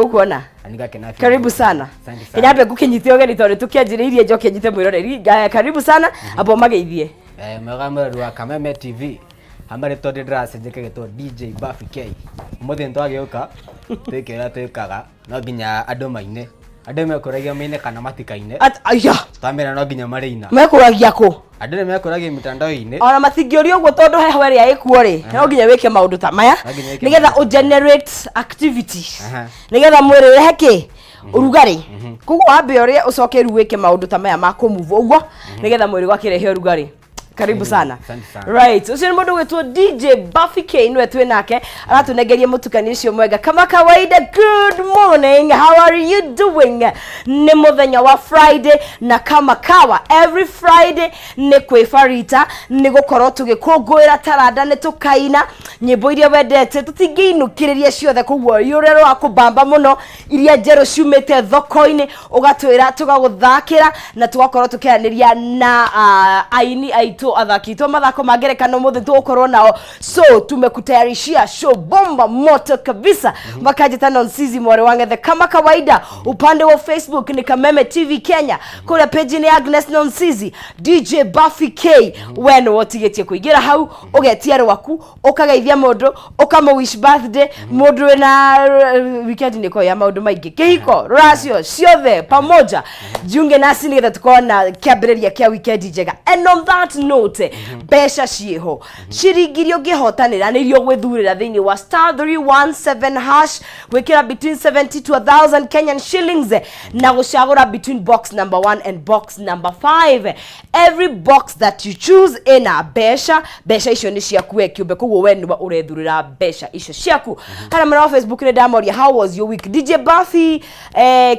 Ũkuona. Na nĩngakena biũ. Karibu sana. Asante sana. Kĩnyambe ngũkĩnyite ũgeni tondũ tũkĩanjĩrĩirie njoke nyite mwĩroreri. Karibu sana, amba ũmageithie. Mwega mwĩroreri wa Kameme TV. Hamwe rĩtwa ndĩracenjia gĩtwo DJ Buffy K. Ũmũthĩ nĩtwagĩũka twĩke ũrĩa twĩkaga, no nginya andũ maine. Andũ mekũragia maine kana matikaine. Aya. Twamera no nginya marĩina. Mekũragia kũ? Andũ nĩ mekũragia mitandao-inĩ. Ona matingĩũria ũguo tondũ heho ĩrĩa ĩkuo rĩ, no nginya wĩke maũndũ ta maya No nginya wĩke nĩgetha maũndũ ta ũ generate activity, nĩgetha mwĩrĩ ũrehe kĩ? Ũrugarĩ. Koguo wambe ũrĩe, ũcoke rĩu wĩke maũndũ ta maya ma kũmove ũguo nĩgetha mwĩrĩ ũgakĩrehe ũrugarĩ. Karibu sana. Asante sana. Right, ũcio nĩ mũndũ gwĩtwo DJ Buffy K, nĩwe twĩ nake aratunengeria mũtukanio ũcio mwega. Kama kawaida, good morning, how are you doing? Nĩ mũthenya wa Friday na kama kawa every Friday nĩ kwĩbarita, nĩ gũkorwo tũgĩkũngũĩra taranda, nĩ tũkaina nyĩmbo iria wendete, tũtingĩinũkĩrĩria ciothe, koguo ũrĩa rũrakũbamba mũno, iria njerũ ciumĩte thoko-inĩ, ũgatwĩra tũgagũthakĩra na tũgakorwo tũkĩaranĩria na aini aitũ, athaki aitũ a mathako ma ngerekano. Mũthĩ tũgũkorwo nao, so tumekutayarishia show bomba moto kabisa. Makanjĩta Nonsizi Mwarĩ wa Ng'ethe. Kama kawaida, upande wa Facebook ni Kameme TV Kenya, kũrĩa page ni Agnes Nonsizi, DJ Buffy K. We nĩwe ũtigĩtie kũingĩra hau, ũgetia rwaku, ũkageithia mũndũ, ũkamũ wish birthday, mũndũ wĩna weekend nĩ ya maũndũ maingĩ, kĩhiko, rũracio, ciothe pamoja. Jiunge nasi nĩgetha tũkorwo na kĩambĩrĩria kĩa weekend njega. And on that note, mbeca ciĩho, ciringi iria ũngĩhotanĩra nĩ iria ũgwĩthurĩra thĩinĩ wa *317#, gwĩkĩra between 70 to 1000 Kenyan shillings na gũcagũra between box number 1 and box number 5. Every box that you choose ĩna mbeca. Mbeca icio nĩ ciaku we kĩũmbe, koguo we nĩwe ũrethurĩra mbeca icio ciaku. Harĩa mwena wa Facebook nĩ ndamoria, "How was your week?" DJ Buffy,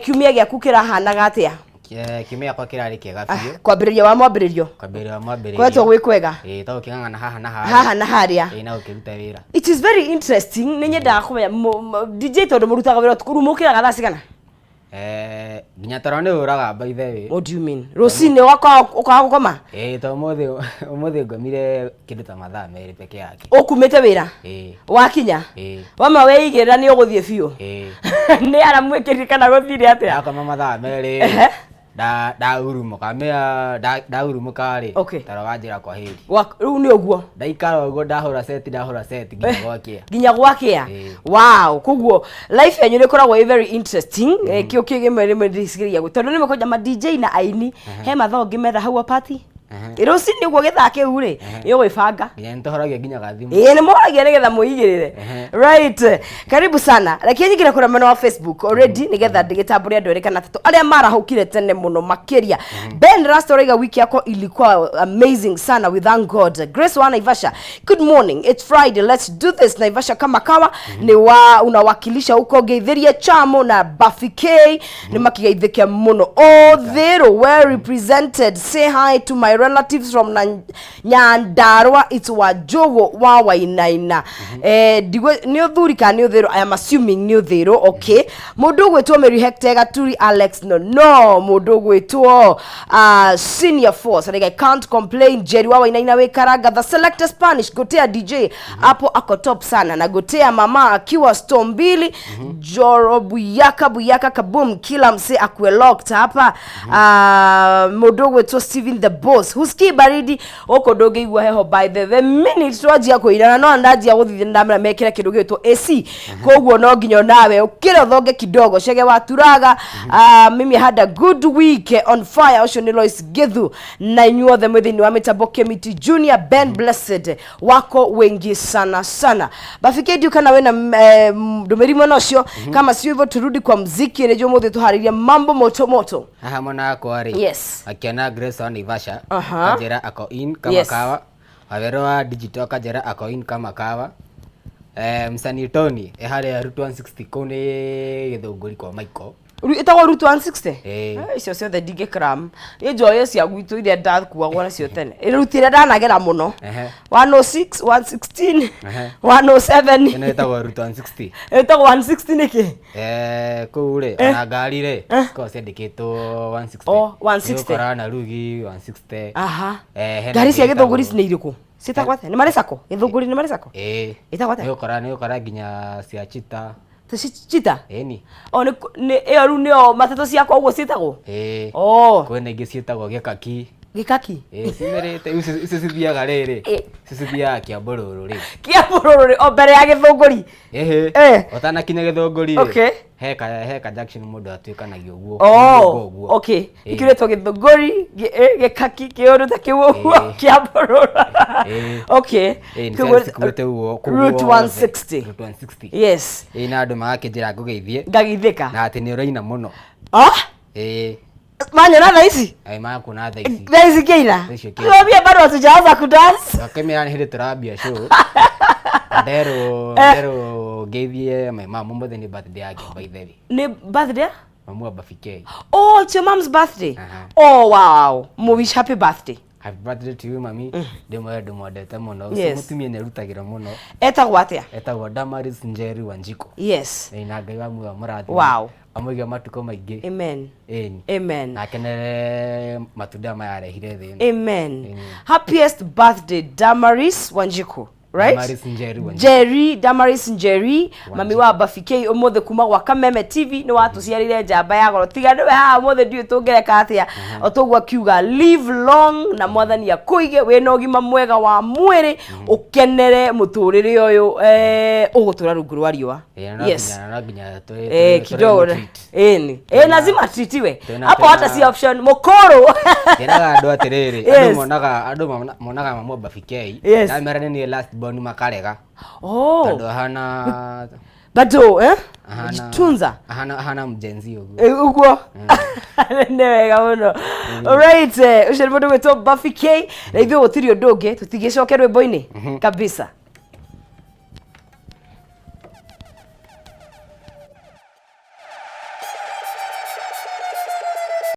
kiumia gĩaku kĩrahanaga atĩa? Kiumia gĩakwa kĩrarĩ kĩega biũ. Kwambĩrĩria wa mwambĩrĩrio. Kwambĩrĩria wa mwambĩrĩrio. Koretwo gwĩ kwega. Ĩĩ, to gũkĩng'ang'ana haha na harĩa. Haha na harĩa. Ĩĩ, na gũkĩruta wĩra. It is very interesting. Nĩ nyendaga kũmenya DJ, tondũ mũrutaga wĩra ũtukũ, rĩu mũkĩraga thaa cigana? Nginya toro nĩ ũraga, by the way. What do you mean? Rũcinĩ ũkaga gũkoma? Ĩĩ, to ũmũthĩ ngomire kĩndũ ta mathaa 2 peke yake. Ũkumĩte wĩra? Ĩĩ. Wakinya? Ĩĩ. Wama weigĩrĩra nĩ ũgũthiĩ biũ? Ĩĩ. Nĩ aramwĩkĩrire kana gũthire atĩa? Ndakoma mathaa 2, ndahurumũka mĩa ndahurumũka rĩ, toro wanjĩra kwa heri. Rĩu nĩ ũguo. Ndaikara ũguo, ndahũra set nginya gwakĩa. Nginya gwakĩa. Ĩĩ. Wow, koguo life yanyu nĩ ĩkoragwo ĩ very interesting. Kĩo kĩ rĩmwe rĩmwe ndĩciragia tondũ nĩ mekwanja ma DJ na aini he mathaa ũngĩmetha hau a party rũcinĩ ũguo gĩthaa kĩu rĩ, nĩ ũgwĩbanga. Nginya nĩtũhoragia nginya gathimũ. Ĩĩ, nĩ moragia nĩgetha mwĩigĩrĩre. Right, karibu sana. Reke nyingĩre kũrĩa mwena wa Facebook already nĩgetha ndĩgĩtambũre andũ 2 kana 3 arĩa marahũkire tene mũno makĩria. Ben Rasta oraiga, "Wiki yako ilikuwa amazing sana, we thank God." Grace wa Naivasha, "Good morning, it's Friday, let's do this." Naivasha kama kawa ni wa unawakilisha huko. Geithĩrie Chamo na Buffy K, nĩ makigeithĩke mũno. Othero well represented. "Say hi to my relatives from Nyandarua, it's Wajogo wa Wainaina." Ndigwe nĩ ũthuri kana nĩ ũthĩrũ? I am assuming nĩ ũthĩrũ. Okay, mũndũ ũgwĩtwo Mary Hector Gaturi, Alex, no mũndũ ũgwĩtwo Senior Force araiga, "I can't complain." Jerry wa Wainaina wĩ Karanga, "The Selector Spanish, gotea DJ hapo ako top sana na gotea mama akiwa store mbili Joro Buyaka Buyaka kabum, kila mse akuwe locked hapa." Mũndũ ũgwĩtwo Steven the Boss, "Husikii baridi gũkũ?" Ndũngĩigua heho. By the minute twanjia kũinana no ndanjia gũthithia, ndamera mekĩre kĩndũ gĩgwĩtwo AC, koguo no nginya nawe ũkĩre ũthonge kidogo. Cege wa Turaga, "Mimi had a good week on fire." Ũcio nĩ Lois Githu na inyuothe mwĩ thĩinĩ wa mĩtambo, Kemiti Junior, Ben Blessed, wako wengi sana sana. Bafikie ndiũ kana wĩna ndũmĩrĩri mwena ũcio? Kama sio hivyo, turudi kwa mziki nĩguo mũthĩ tũharĩrie mambo moto moto. Haha mwena wakwa rĩ, akiona Grace wa Naivasha, kanjĩra ako in kama kawa. Wawero wa digital kanjĩra ako in kama kawa. Msanii Tony e harĩa Route 160, kũu nĩ Gĩthũngũri kwa Michael. Ĩtagwo Route 160? Ĩĩ. Icio ciothe ndingĩkram, niĩ njoĩ cia gwitũ iria ndakuagwo nacio tene, route ĩrĩa ndanagera mũno, 106, 116, 107. Ĩno ĩtagwo Route 160. Ĩtagwo 160 nĩkĩ? Kũu rĩ, ona ngari rĩ cikoragwo ciandĩkĩtwo 160. Oh, 160. Nĩũgũkora na Rugi 160. Hena Ngari cia ĩngĩ Gĩthũngũri ĩtagwo- nĩ irĩkũ? Ciĩtagwo atĩa? Nĩ marĩ sacco Gĩthũngũri? Nĩ marĩ sacco? Ĩĩ. Ĩtagwo atĩa? Nĩũgũkora nginya cia Chita. Ta chita Ĩni. O nĩ nĩ ĩyo rĩu nĩyo matatũ ciakwa ũguo ciĩtagwo? Ĩĩ. Oh. Kwĩna ingĩ ciĩtagwo gĩkaki. Gĩkaki? Ĩĩ, ciumĩrĩte icio icio cithiaga rĩrĩ. Ĩ. Icio cithiaga Kĩambũrũrũ rĩ. Kĩambũrũrũ rĩ, o mbere ya Gĩthũngũri. Ĩhĩ. Eh. Ũtanakinya Gĩthũngũri rĩ. Okay. He ka he ka junction mũndũ atuĩkanagia ũguo. Oh, Ũguo. okay. Ĩĩ. Ikĩrĩtwo Gĩthũngũri, gĩkaki, kĩũndũ ta kĩu ũguo, Ĩĩ. Kĩambũrũrũ. Ĩĩ. Okay. Ĩĩ, nĩ Kĩguo- cikuĩte ũguo kũu Route guothe. 160. Route 160. Yes. Ĩĩ, na andũ magakĩnjĩra ngũgeithie. Ngagithĩka. Na atĩ nĩ ũraina mũno. Ah? Ĩĩ. Manyona thaa ici? Ĩĩ, magakuona thaa ici. Thaa ici ngĩina? Thaa ici ũkĩina. Niambie bado hatujaanza kudance. Ngakĩmĩra nĩ hĩndĩ tũrambia show. Nderwo Eh. nderwo ngeithie my mom ũmũthĩ nĩ birthday yake by the way. Nĩ birthday? Mamu wa Buffy K. Oh, it's your mom's birthday. Aha. Oh, wow. Mo wish happy birthday. Happy birthday to you mami. Ndĩmwende ndĩmwendete mũno. Ũcio mũtumia nĩ arutagĩra mũno. Etagwo atĩa? Etagwo Damaris Njeri Wanjikũ. Yes. Ĩĩ, na Ngai wa muoyo amũrathime. Wow. Amũige matukũ maingĩ. Amen. Ĩni. Amen. Na akenere matunda maya arehire thĩ ĩno. Amen. Amen. Happiest birthday Damaris Wanjiku. Right? Damaris Njeri Wanjiku. Njeri Damaris Njeri mami wa Buffy K umuthi kuma gwa Kameme TV ni watuciarire njamba ya goro tiga niwe haha umuthi ndiũĩ tũngereka atĩa o toguo akiuga live long na mwathani akũige wĩna ũgima mwega wa mwĩrĩ ũkenere mũtũrĩre ũyũ ũgũtũra rungu rwa riũa. Ĩĩ, no Yes. nginya no nginya Kidogo tũrĩ treat. Ĩni lazima tritiwe Twĩna- hapo hata si option mũkũrũ. Njĩraga andũ atĩrĩrĩ, andũ monaga andũ monaga mamu wa Buffy K. Ndamera nĩ niĩ last born makarega. Oh. Tondũ ahana Bado eh ahana jitunza. Ahana ahana mjenzi ũguo. Ũguo nĩ wega mũno. Alright, ũcio nĩ mũndũ gwĩtwo Buffy K na ithuĩ gũtirĩ ũndũ ũngĩ tũtingĩcoke rwĩmbo-inĩ kabisa.